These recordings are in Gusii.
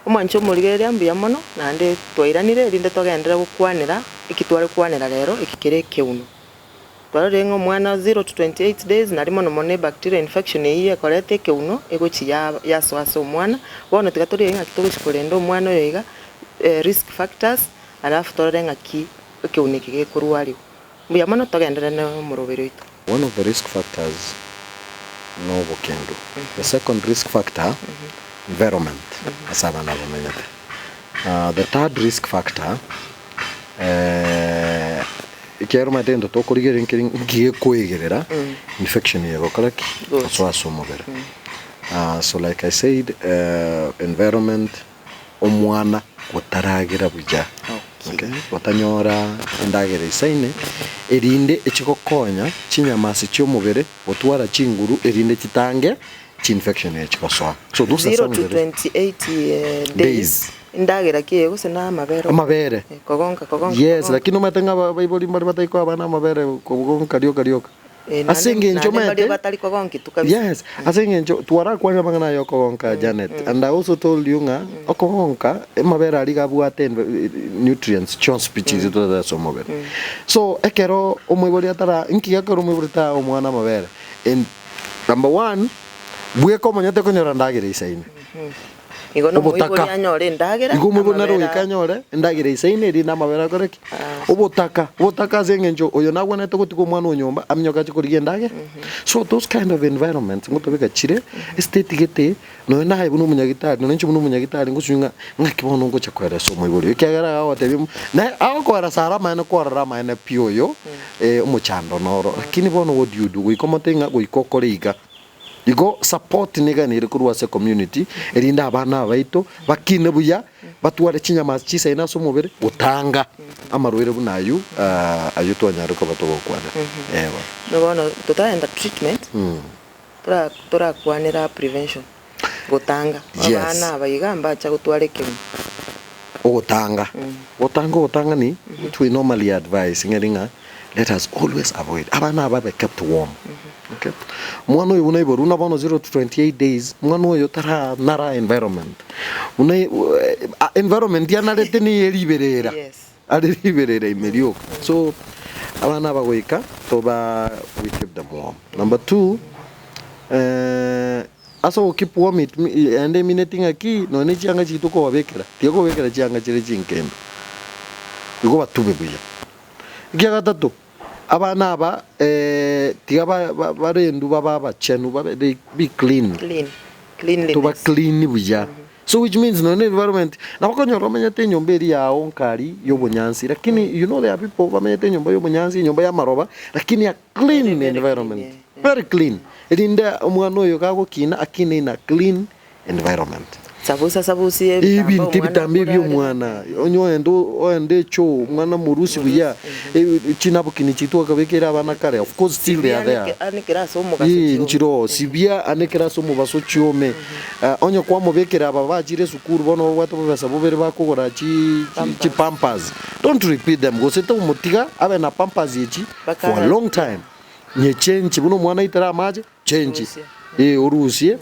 Omwanche omorigereria mbuya mono, naende twairanire erinde togenderere gokwanera eki tware kwanera rero eki kere ekeuno. Twarorire ng'a omwana 0 to 28 days nari mono mono ebacterial infection eyio ekoreta ekeuno egochi ya yasoa ase omwana, bono tiga torigererie ng'aki togochi korenda omwana oyo iga risk factors alafu torore ng'aki ekeuno eke gekorwariwa. Mbuya mono togenderere na omoroberi oito. One of the risk factors nobokendu. The second risk factor, environment ase abana bamenyete. The third risk factor, ekiagera omanyete egento tokorigereria nkeri nki gekoegerera infection eye egokora ki? Gosoa ase omobere. So like I said, environment, omwana gotaragera buya, okay, gotanyora endagera eisaine, erinde echigokonya chinyamasi chi'omobere gotwara chinguru erinde chitange chinfection echi gosoa. So those are 0 some to of the risk 28 days days. endagera ki eye gose na amabere Amabere. Kogonka kogonka Yes, kogonka. lakini omanyete ng'a abaibori mbare batari koa abana amabere kogonka rioka rioka. Eh, Ase naende engencho naende mbaria omanyete batari kogonki tu kabisa. Yes, ase engencho twarakwanire amang'ana aya okogonka Janet, and I also told you ng'a okogonka amabere aria iga abwate env- nutrients chionsi pi chiria totagete ase omobere. So ekero omoibori atara nki gekogera omoibori taa omwana amabere? And number one, bweka omonyete konyora endagera eisaine. Igo nomoibori Obotaka. anyore endagera, Igo omoibori nare amabere goika anyore endagera eisaine erinde amabere akore ki? Obotaka, obotaka ase eng'encho oyo nagwenerete gotiga omwana o nyomba aminyoke ache korigia endagera. So those kind of environments ngotobeka chire estate gete nonya naye buna omonyagitari nonya inche buna omonyagitari ngosunywa ng'a ng'aki bono ngocha koeresa omoibori oyo ekiagera agagotebia mo naye agokoeresa are amaene kwarora amaene pi oyo omochando noro lakini bono what do you do? Goika omotebi ng'a goika okore iga. Igo support niganire korwa ase community erinde abana aba baito bakine buya batware chinyama chisaine ase omobere gotanga amarwaire buna aywo aywo twanyare koba togokwana eh bono. Na bono totarenda treatment tora torakwanera prevention gotanga abana aba iga mbacha gotwara ekeuma. Ogotanga, gotanga ogotang'ani which we normally advise ng'eri ng'a let us always avoid abana aba babe kept warm okay. Omwana oyo buna aiborwe buna bono 0 to 28 days omwana oyo tara nara environment buna environment yanarete niyo eriberera Yes. are riberera ime rioka so abana aba goika toba we keep them warm. Number two Ase ogokeep warm it ende emineti ng'aki nonya ne chianga chiaito okobabekera, tiga kobabekera chianga chire chinkembe, igo batube buya. Ekia gatato, abana aba tiga ba- ba- barendwe babe abachenu babe they be clean, Clean, cleanliness. toba clean buya. So which means nonya ne environment, nabo okonyora omenyete enyomba eria yao nkari ya obonyansi lakini you know there are people bamenyete enyomba ya obonyansi, enyomba ya amaroba, lakini a clean Very, very environment, clean, yeah. very clean. Erinde omwana oyo gagokina akine in a clean environment. Sabusa sabusia ebitambaa Ebinto omwana ebitambaa akure ebia are. omwana, onye oende oende echoo omwana morusi buya, chinapkin chiria twakabekeire abana kare, of course still they are there. Sibia anekere ase omogaso Ee, chiome. nchiroo, sibia anekere ase omobaso chiome. Onye kwamobekera aba bachire esukuru bono babwate obobesa bobere bakogora chi chi chipampers, don't repeat them, gose tomotiga abe na pampers echi for a long time, nyechenche buna omwana aitere amache, change eh orusie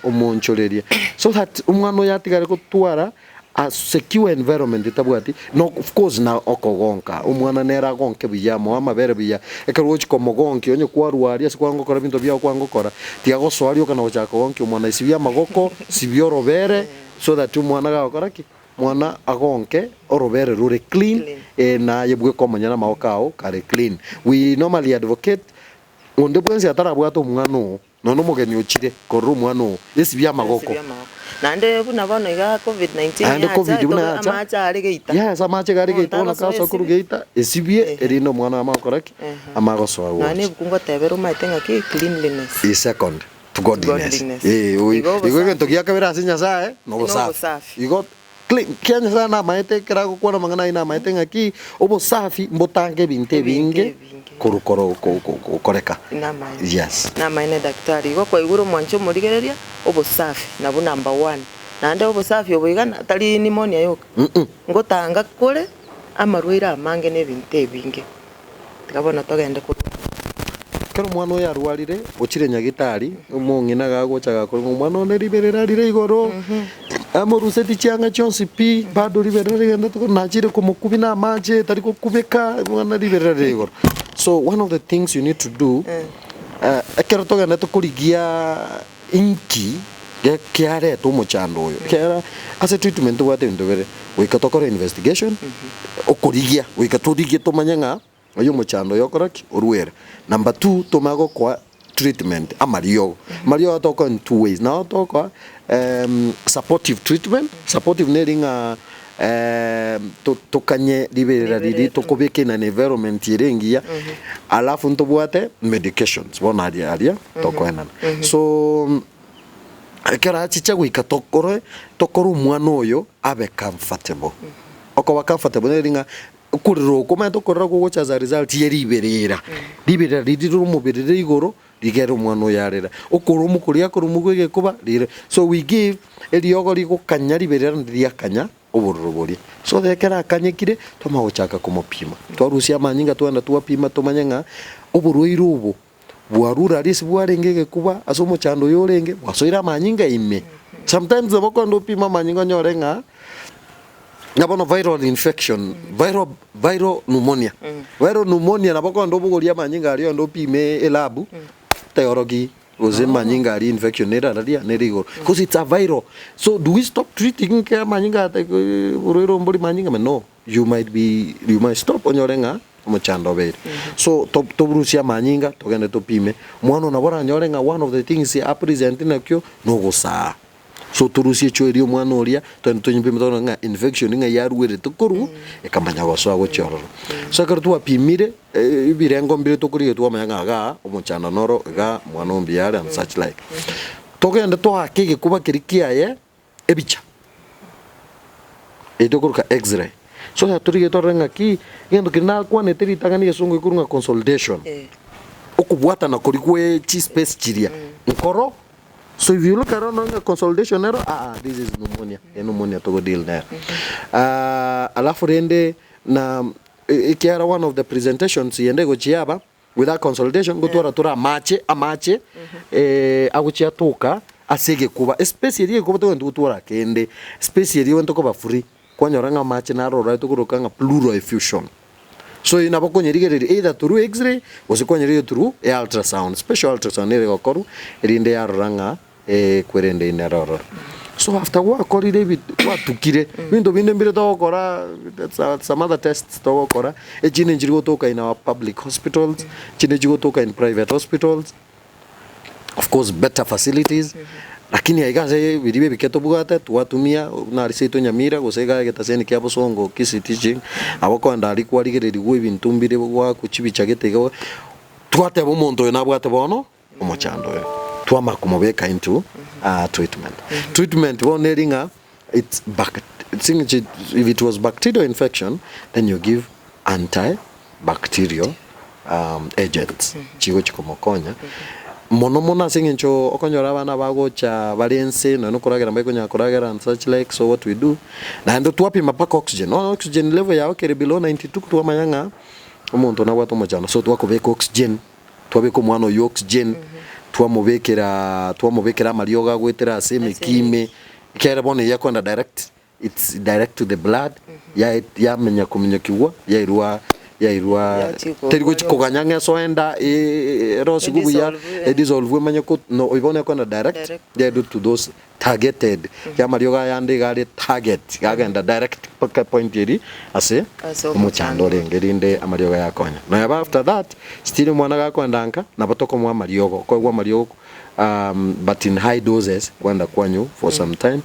omoonchorerie so that omwana oyo atigare gotwara a secure environment etabwati na of course na okogonka, omwana nere agonke buya moe amabere buya, ekero ogochi komogonkia onye kwarwaria ase kwanga gokora ebinto biago kwanga gokora, tiga gosoa rioka na gochaka kogonkia omwana, sibia amagoko, sibia orobere so that omwana gagokora ki? Mwana agonke orobere rore clean, eh naye bweka omonyene amagoko ao kare clean. We normally advocate onde bwensi atarabwata omwana oo, nonya omogeni ochire korora omwana oo, esibie amagoko. Esibie amagoko. Naende buna bono iga covid 19 Naende yacha, covid buna etobe yacha, amache are geita. Yes, amache iga are Omonto geita bono agosoa kagosoa korwa esibie. geita, esibie Ehe. erinde omwana amanye gokora ki? Ehe. Amanye gosoa Nonya na gocha. ebuku ngotebera omanyete ng'aki cleanliness. Is second to godliness. Godliness. Eh, oi- Igo igo obosafi. egento gia kabere ase Nyasaye nobosafi. Nobosafi. Igo clean, kia Nyasaye namaete ekero agokwana amang'ana ayio namaete ng'aki obosafi mbotange ebinto Ebinto ebinge ebinge. korwa koro ko- ko- gokoreka. Namaene. Yes. Namaene daktari. Igo kwaigure omwanche omorigereria, obosafi nabwo number one. Naende obosafi obo iga na tari pneumonia yoka. Mm. Ngotanga kore amarwaire amange na ebinto ebinge. Tiga bono togende korwa. Ekero omwana oyo arwarire, ochire nyagitari, omong'ina gagocha gakora ng'a omwana one riberera rire igoro, amoruseti chianga chionsi pi, bado riberera rigenderete igoro, nachire komokubia na amache tari gokubeka, omwana riberera rire igoro. So one of the things you need to do, ekero togenderete korigia inki gekiareta omochando oyo, ekiagera ase treatment tobwate ebinto bibere, goika tokore investigation, okorigia, goika torigie tomanye ng'a Oyio omochando oyo okora ki? Orwere. Number two, tomanye gokoa treatment, amariogo. Amariogo tokoa in two ways, nabo tokoa supportive treatment, supportive neri ng'a to- tokanye riberera riria tokobeka in an environment ere engiya, alafu ntobwate medications bono aria aria tokoenana. So, ekero achicha goika tokore tokore omwana oyo abe comfortable. Okoba comfortable neri ng'a Okorera oko omanyete okorera gogocha as a result ye riberera. Riberera riria rire omobere rire igoro, rigere omwana oyo arera. Okoromwa koria akoromwa gwa egekoba rire. So we give eriogo rigokanya riberera naende riakanya obororo boria. So ekero akanyekire, twamanya gochaka komopima. Twarusia amanyinga twagenda twapima tomanye ng'a oborwaire obo bwarure aria ase bwarenge egekuba ase omochando oyo orenge, bwasoire amanyinga ime. Sometimes nabo okogenda opime amanyinga onyore ng'a ng'a bono viral infection, viral viral pneumonia. Viral pneumonia nabo okogenda obogorie amanyinga aria ogende opime elab, teyoroki gose amanyinga aria infection nere araria nere igoro. Because it's a viral. So do we stop treating ekero amanyinga ata borwaire obo mbori manyinga ime? No. You might be you might stop onyore ng'a omochando obeire. So to torusie amanyinga togende topime, omwana oyo nabo oranyore ng'a one of the things apresent nakio nogosaa. So torusie echo eria omwana oria togende tonyepime torore ng'a infection ng'ai yarwerete korwa ekamanya gosoa gochia ororo. So ekero twapimire ebirengo mbire tokorigia twamanya ng'a igaa omochando noro igaa omwana oyo mbuya are and such like. Togende toake egekuba keria kiaye ebicha eye tokoroka x-ray. So ekero torigetie torore ng'aki, egento keria nakwanete ritang'ani egesongo gekorwa ng'a consolidation, okobwatana koria gwe chispace chiria nkoro. So if you look around ng'a consolidation ero aa this is pneumonia, eye pneumonia togo deal nero. Alafu rende na ekiagera one of the presentations yende egochia yaba. Without consultation ngotwara tore amache amache agochia atoka ase egekuba espace eria egekuba togento gotwara kende space eria egento koba free kwanyora ng'a amache naro orare tokoroka ng'a pleural effusion. So eyio nabo okonyerigereria either through x-ray gose kwanyerigereria through e ultrasound special ultrasound nere egokorwa erinde yarora ng'a Kwerende inere ororo. So after gwakorire ebi gwatukire, ebinto binde mbire togokora some other tests togokora, echinde nchiri gotoka in our public hospitals, echinde chigotoka in private hospitals, of course better facilities, lakini aiga ase biria ebike tobwate twatumia buna aria seito Nyamira gose iga egetaseni kia Bosongo Kisii Teaching, nabo okogenda aria kwarigererigwa ebinto mbire goakwa chibicha gete iga, twateba omonto oyo nabwate bono. omochando oyo twamanya komobeka into treatment. Treatment bono neri ng'a it's bac sing'encho if it was bacterial infection then you give anti bacterial agents chigochi komokonya mono mono ase eng'encho okonyora abana bagocha bare nse nonya okoragera mbari koragera and such like so what we do naende twapima mpaka oxygen bono oxygen level yago kere below 92 twamanya ng'a omonto nabwate omochando so twakobeka oxygen. Twabeka omwana oyio oxygen, twamobekera twamobekera amariogo agoetera ase emeki ime, ekiagera bono eyio ekoenda direct, it's direct to the blood, yae yamenya kominyokigwa, yairwa yairwa Yachia teri gochi korwa koganya ng'a esoe enda erosiwe buya, Edissolve, eh. edissolve emanye ko no bono ekoenda direct, Direct. yairwa to those targeted, ekiagera amariogo aya ande iga are target, gagenda direct mpaka epoint eria ase Ase omochando omochando. orenge erinde amariogo aya akonye. Nonya after that, still omwana gakoenda nka, nabo tokomoa amariogo, okoegwa amariogo but in high doses, kwenda kwanywa for some time,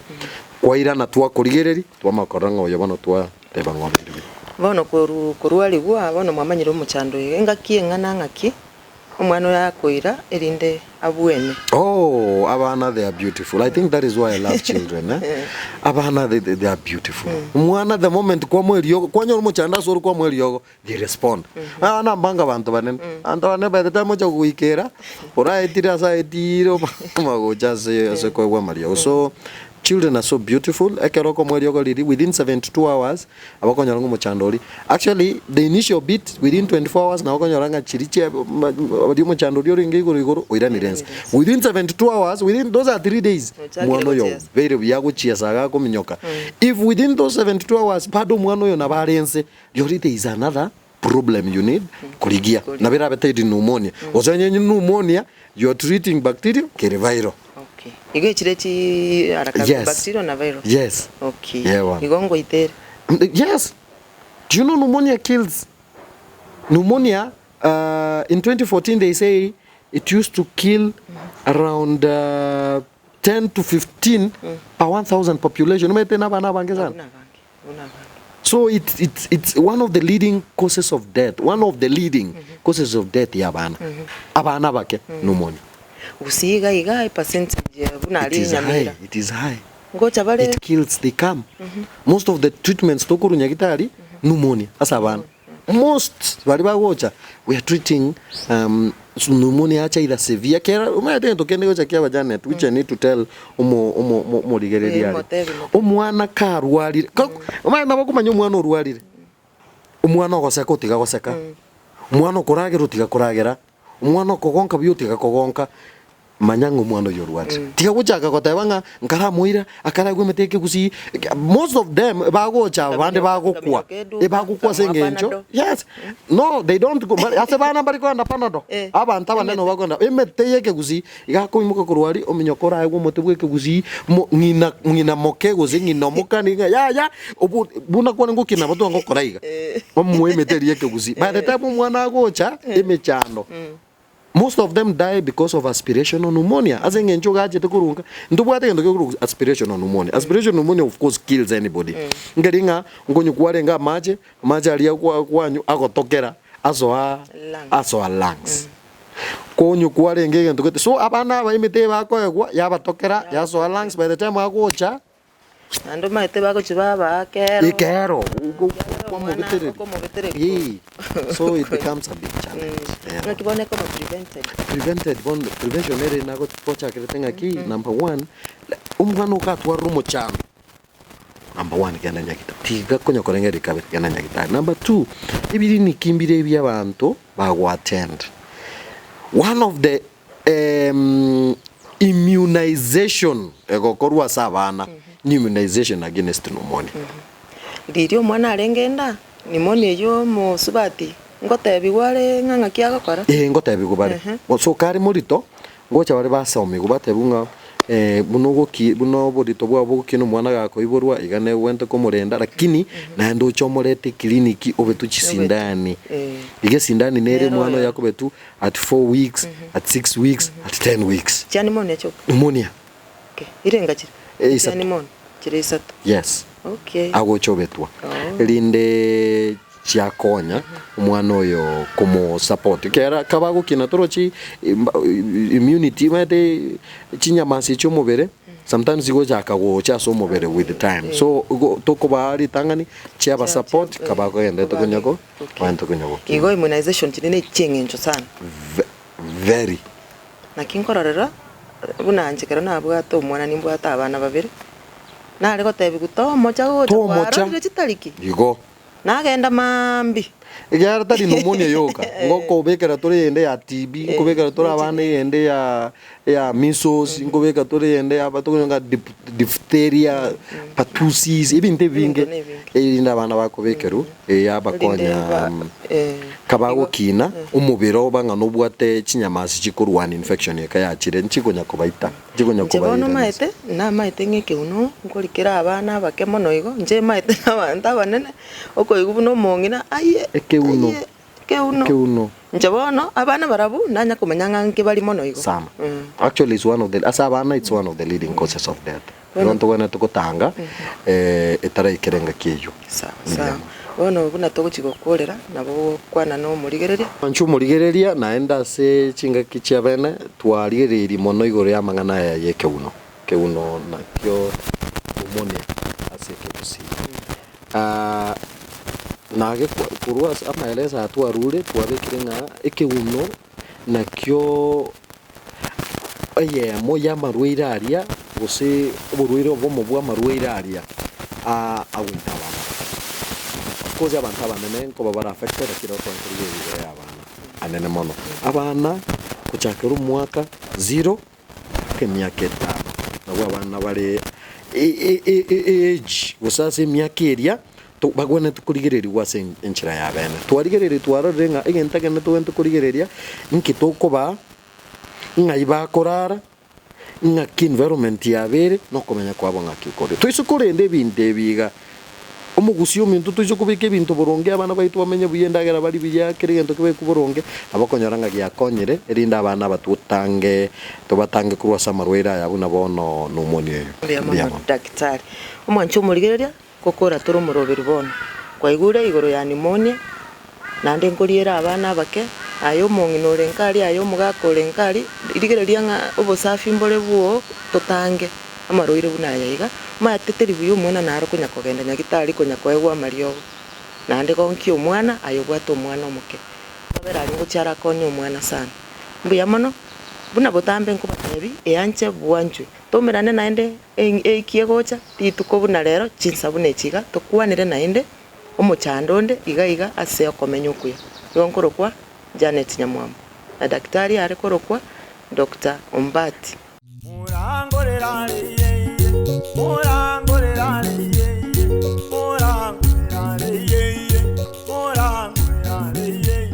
kwairana twakorigereria, twamanya korora ng'a oyo bono twateba ng'a obeire buya. Bono korwa korwarigwa, bono mwamanyire omochando oyo, engaki eng'ana ng'aki Omwana oyo akoira erinde abuene. Oh abana they are beautiful I think that is why I love children eh? Abana they, they, they are beautiful omwana the moment kwamoa eriogo kwanyora omochando ase ore kwamoa eriogo they respond abana mbanga abanto banene abanto banene by the time ocha goikera oraetire ase aetire omanya gocha ase ase koegwa amariogo so. Children are so beautiful, ekero okomoa eriogo riria within 72 hours nabo okonyora ng'a omochando oria, actually the initial bit within 24 hours nabo okonyora ng'a chiria chia oria omochando oria orenge igoro igoro oiranire inse. Within 72 hours, within those are 3 days, Ochakire omwana oyo gochiesa. obeire buya agochiesa iga akominyoka. If within those 72 hours bado omwana oyo nabo are inse, rirorio there is another problem you need korigia. Nabo erabe teri pneumonia, gose onye pneumonia you are treating bacteria kere viral. Okay. Igo echire chi haraka Yes. bacterial na viral. Yes. Okay. Yeah, bono. Igo ngoitere. Yes. Do you know pneumonia kills? Pneumonia uh, in 2014 they say it used to kill around uh, 10 to 15 per 1000 population. Omanyete na abana abange sana. Abuna abange. Abuna abange. So it, it, it's one of the leading causes of death, one of the leading causes of death ya abana. Abana abake, pneumonia. Gusii iga iga epercentage ya buna It aria is high, Nyamira. it is high. Ngocha bare It kills, they come. Most of the treatments tokorwa nyagitari, pneumonia ase abana. Most baria bagocha, we are treating um, pneumonia yacha either severe, kera omanyete egento kende gocha kiaba Janet, which I need to tell omo omo omo omorigereria Eh, aria. motebi, motebi. Omwana karwarire, ka omanyete nabo okomanya omwana orwarire, omwana ogoseka otiga goseka, omwana okoragera otiga koragera, omwana okogonka buya otiga kogonka. Manya ng'a omwana oyio orwarire. Tiga gochaka goteba ng'a nkaramoira, akaraegwe emete ekegusii, most of them bagocha abande bagokwa, ebagokwa ase eng'encho, yes, no they don't go, ase bana mbari kogenda panado, abanto abanene nabo bakogenda, emete ya ekegusii, iga akoimoka korwa aria, ominyoka oraegwe omote bwa ekegusii, mo ng'ina ng'ina moke gose ng'ina omokani ng'a yaya, obo buna kwarenge gokina nabo twangokora iga, omoe emete eria ya ekegusii. By the time omwana agocha, emechando. Most of them die because of aspirational pneumonia ase eng'encho ogachete korwa nka ntobwate egento gekorokwa aspirational pneumonia. Aspirational pneumonia of course kills anybody. Nkeri ng'a nkonywa kwarenge amache, amache aria kwa kwanywa agotokera asoa Lungs. asoa lungs. Konywa kwarenge egento gete so abana aba emete eye bakoegwa yabatokera yasoa lungs by the time agocha. Naende omanyete bagochia babaa kero. Ekero Ekiagera omwana okomobetereria. okomobetereria Ee, so it becomes a big challenge. Yeah. Naki bono ekoba prevented. Prevented bono prevention ere nago twachakerete ng'aki number one, omwana ogatwarire omochando, number one genda nyagitari, tiga konya korengereria kabere genda nyagitari. Number two, ebiriniki mbire ebi abanto bagoattend. One of the Immunization egokorwa ase abana ni immunization against pneumonia. Riria omwana arenge enda, pneumonia eyio omosubati ngotebigwa are ng'a ng'aki agokora? Ee ngotebigwa bare. So kare morito, ngocha bare basomigwa batebigwe ng'a buna ogoki buna oborito bwabo bogokina omwana gakoiborwa iga negwente komorenda lakini naende oche omorete eclinic obetwe chisindani. Iga esindani nere omwana oyo akobetwa At 4 weeks, at 6 weeks, at 10 weeks. Chia pneumonia chioka? Pneumonia. Okay. Irenga chire? Eh, Chia isato. pneumonia chire isato. Yes. Okay. Agocha obetwa. Oh. Erinde chiakonya omwana oyo komo support. Ekera kaba agokina torochi immunity omanyete chinyamasi chia omobere sometimes igochaka gocha ase omobere with time. So igo tokobaa ritang'ani chiaba support kaba akogenderete konya ko. Abanto konya gokina. Igo immunization chiri ne chieng'encho sana. Very. Naki nkororera, buna inche ekero nabwate omwana nimbwate abana babere, nare gotebiwa tomocha gocha Tomocha. kwarorire chitariki? Igo. Nagenda maambia. Ekiagera tari pneumonia yoka, ngokobekera tore eyende ya TB, nkobekera tore abana eyende ya ya measles, nkobeka tore eyende ya tokonyora ng'a diphtheria, pertussis, ebinto ebinge Ebinto nebinge. erinde abana bakobekerwa. Eyabakonya kabagokina omobere oba ng'a nobwate chinyamasi chikorwana infection eka yachire nchikonya kobaita nchikonya Inche bono kobairaneria. maete, namaete ng'a ekeuno nkorikera abana abake mono igo, inche maete na abanto abanene, okoigwa buna omong'ina aye, Ekeuno. aye, ekeuno. Ekeuno. Inche bono, abana barabwo, nanya komanya ng'a nki bari mono igo. Sana. Actually it's one of the ase abana it's one of the leading causes of death. Igo ntogwenerete gotanga etaraikera engaki eyio. Sawa sawa. Bono buna togochia gokorera, nabo ogokwana na omorigereria. Inche omorigereria, naende ase chingaki chia bene twarigereirie mono igoro y'amang'ana aya y'ekeuno. Ekeuno nakio pneumonia ase ekegusii. Nage korwa ase amaeleso aya twarure, twabekire ng'a ekeuno nakio eyemo y'amarwaire aria. gose oborwaire obomo bwa amarwaire aria agoita abana abake. Of course abanto abanene nkoba bare affected lakini rero twankorigereria igoro ya abana anene mono. Abana gochakera omwaka zero mpaka emiaka etano nabwo abana bare age gose ase emiaka eria bagwenerete korigererigwa ase enchera ya bene. Twarigereria twarorire ng'a egento ekenene togwenerete korigereria nki tokobaa, ng'ai bakorara, ng'aki environment yabo ere, na okomenya kwabo ng'aki kore. Toise korenda ebinto ebi iga, omogusia ominto toise kobeka ebinto boronge abana baito bamenye buya endagera barie buya kera egento kebekwe boronge, nabo okonyora ng'a giakonyire erinde abana aba totange tobatange korwa ase amarwaire aya buna bono pneumonia eyo. Mbuya Mbuya mono mono. Daktari. Omwancha omorigereria, Gokora tore omoroberi bono. Kwaigure igoro ya pneumonia, naende nkoriera abana abake, aye omong'ina ore nkaria, aye omogaka ore nkaria, rigereria ng'a obosafi mbore bwoo totange amarwaire buna aya iga. Omanyete teri buya omwana naro konya kogenda nyagitari konya koegwa amariogo, naende gonkia omwana aye obwate omwana omoke. Amabere aria ngochia arakonye omwana sana. Mbuya mono, buna botambe nkobatebi, eanche bwanchwe. Toumerane naende eiki egocha, rituko buna rero, chinsa buna echi iga, tokwanere naende omochando onde iga iga ase okomenya okuya. Igo nkorokwa Janet Nyamwambo, na daktari are korokwa Doctor Ombati.